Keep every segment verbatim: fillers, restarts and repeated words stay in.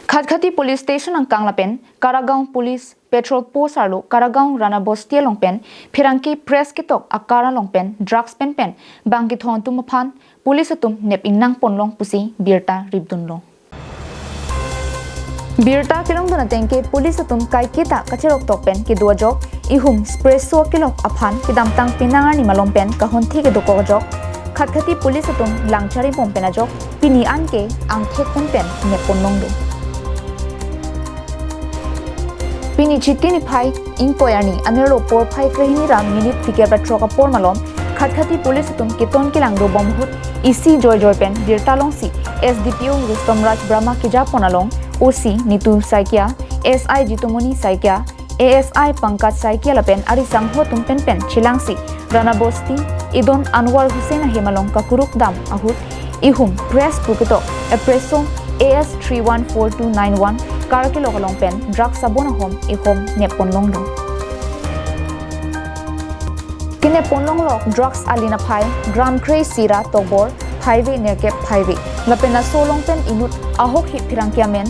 Khatkhati Police Station angkang lapen Karagaon Police Patrol Post arlo Karagaon Rana Bosti along pen pherangke press ketok a-car along pen drugs penpen bang kethom atum aphan police atum nep ingnang ponlong pusi birta ripdunlong. Birta kelongdun ateng ke police atum kaiketa kacheroktok pen kedo ajok ihum Espresso kelok aphan kedamtang penang arni malom pen kahon thik kedokok ajok Khatkhati police atum langchari bom pen ajok pini an ke angthek pen pen nep ponlonglo. Pini Chiti niphai ingkoi arni anerlo porphai krehini ra minute phlikep ra throk apor malom Khatkhati police atum keton kelang do bom ahut isi joijoi pen birta longsi S D P O Rustom Raj Brahma kejapon along O C Nitu Saikia, S I Jitumoni Saikia, A S I Pankaj Saikia lapen arisangho atum penpen chelangsi Rana Bosti, Idon Anwar Hussain ahem along kakuruk dam ahut ihum press pu ketok Espresso A S three one four two nine one car kelok along pen drugs sabon ahom ihum nep ponlonglo. Kenep ponlonglok drugs alin aphai gram kre-isi ra tokbor phaive nerkep phaive. Lapen laso along pen inut ahok hi pherangke amen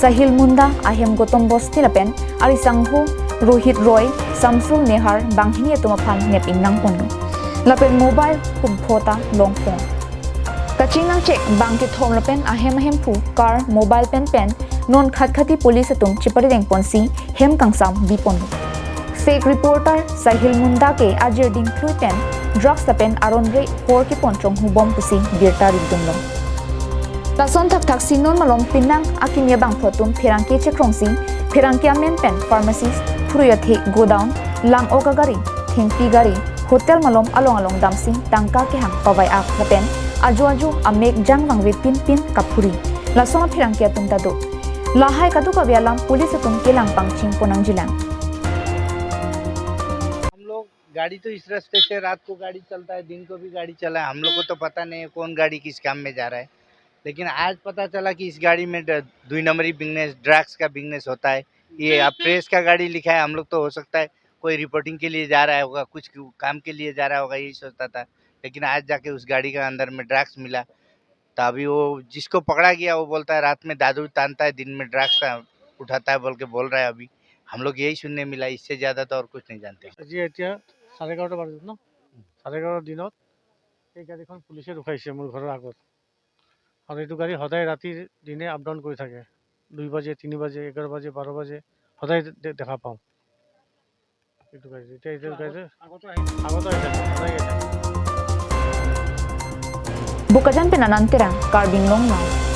Sahil Munda, ahem Gautam Bosti lapen arisangho Rohit Roy, Samsul Nehar banghini atum aphan nep ingnang ponlo. Lapen mobile humpho ta longpon. Kachingnang chek bang kethom lapen ahem ahemphu car, mobile penpen non Khatkhati police atum cheparideng ponsi hem kangsam bi ponlo. Fake reporter Sahil Munda ke ajir dingklui pen drugs lapen aron re por kepon chonghu bom pusi birta ripdunlong. Lason thakthaksi non malom penang akimi abangphu atum pherangke chekrongsi pherangke amen pen pharmacist, phurui athe godown, lang-ok agari, thengpi gari, hotel malom along along damsi tangka kehang pavai-ak lapen ajo ajo amek jang vangve pinpin kaphuri. Lason apherangke atum ta do. Lahai kadokave alam police atum kelang pangching ponnangjilang. हम लोग गाड़ी तो इस रास्ते से रात को गाड़ी चलता है, दिन को भी गाड़ी चला है, हम लोग को तो पता नहीं है कौन गाड़ी किस काम में जा रहा है। लेकिन आज पता चला कि इस गाड़ी में ड- दुई नंबरी बिजनेस, ड्रग्स का बिजनेस होता है। ये अब प्रेस का गाड़ी लिखा है, हम लोग तो हो सकता है कोई रिपोर्टिंग के लिए जा रहा होगा, कुछ काम के लिए जा रहा होगा, यही सोचता था। लेकिन आज जाके उस गाड़ी का अंदर में ड्रग्स मिला। तो अभी वो जिसको पकड़ा गया, वो बोलता है रात में दारू तानता है, दिन में ड्रग्स उठाता है बोल के बोल रहा है। अभी हम लोग यही सुनने मिला, इससे ज्यादा तो और कुछ नहीं जानते। আজি এতিয়া চাৰে এঘাৰটা বাজিছে ন? চাৰে এঘাৰটা দিনত এই গাড়ীখন পুলিচে ৰখাইছে মোৰ ঘৰৰ আগত। আৰু এইটো গাড়ী সদায় ৰাতি দিনে আপ ডাউন কৰি থাকে। দুই বাজে, তিনি বাজে, এঘাৰ বাজে, বাৰ বাজে, সদায় দে- দেখা পাওঁ। এইটো গাড়ী এতিয়া এইটো গাড়ী আগতে আহি থাকে, সদায় আহি থাকে। Bokajan pen Anand Terang, Karbi Anglong Now.